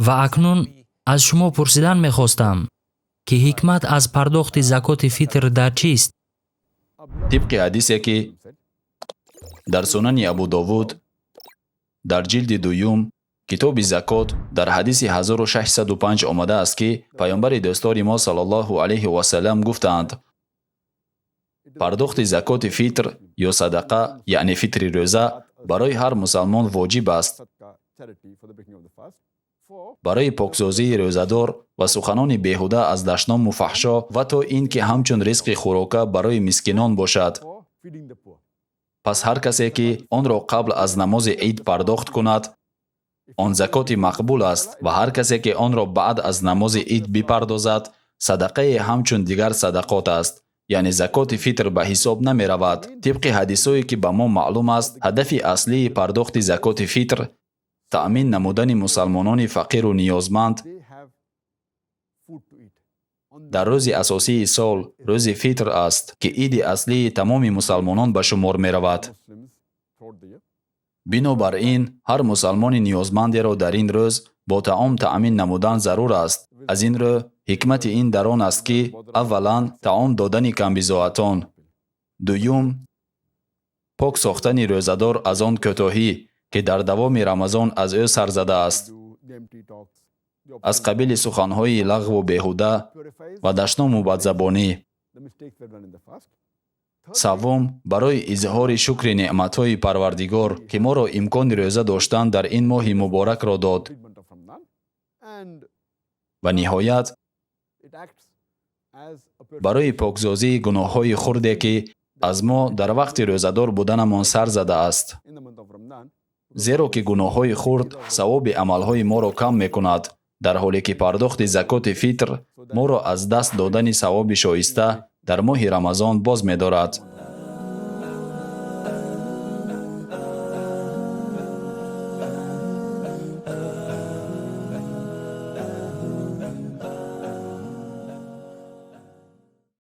Ва акнун аз шумо пурсидан мехостам, ки ҳикмат аз пардохти закоти фитр дар чист? Тибқи ҳадисе, ки дар Сунани Абу Довуд, дар ҷилди дуюм, китоби закот, дар ҳадиси 1605 омадааст, ки паёмбари дӯстдори мо саллаллоҳу алайҳи васаллам гуфтаанд: «Пардохти закоти фитр ё садақа, яъне фитри рӯза, барои ҳар мусалмон воҷиб аст барои поксозии рӯзадор ва суханони беҳуда аз дашному фаҳшо ва то ин ки ҳамчун ризқи хӯрока барои мискинон бошад. Пас ҳар касе, ки онро қабл аз намози ид пардохт кунад, он закоти мақбул аст ва ҳар касе, ки онро баъд аз намози ид бипардозад, садақае ҳамчун дигар садақот аст, яъне закоти фитр ба ҳисоб намеравад». Тибқи ҳадисое, ки ба мо маълум аст, ҳадафи аслии пардохти закоти фитр таъмин намудани мусалмонони фақиру ниёзманд дар рӯзи асосии сол, рӯзи фитр аст, ки иди аслии тамоми мусалмонон ба шумор меравад. Бинобар ин, ҳар мусалмони ниёзмандеро дар ин рӯз бо таом таъмин намудан зарур аст. Аз ин рӯ, ҳикмати ин дар он аст, ки аввалан, таом додани камбизоатон, дуюм, пок сохтани рӯзадор аз он кӯтоҳӣ, ки дар давоми Рамазон аз ӯ сар задааст, аз қабили суханҳои лағву беҳуда ва дашному бадзабонӣ, саввум, барои изҳори шукри неъматҳои Парвардигор, ки моро имкони рӯза доштан дар ин моҳи муборакро дод, ва ниҳоят, барои поксозии гуноҳҳои хурде, ки аз мо дар вақти рӯзадор буданамон сар задааст, зеро ки гуноҳҳои хурд савоби амалҳои моро кам мекунад, дар ҳоле ки пардохти закоти фитр моро аз даст додани савоби шоиста дар моҳи Рамазон боз медорад.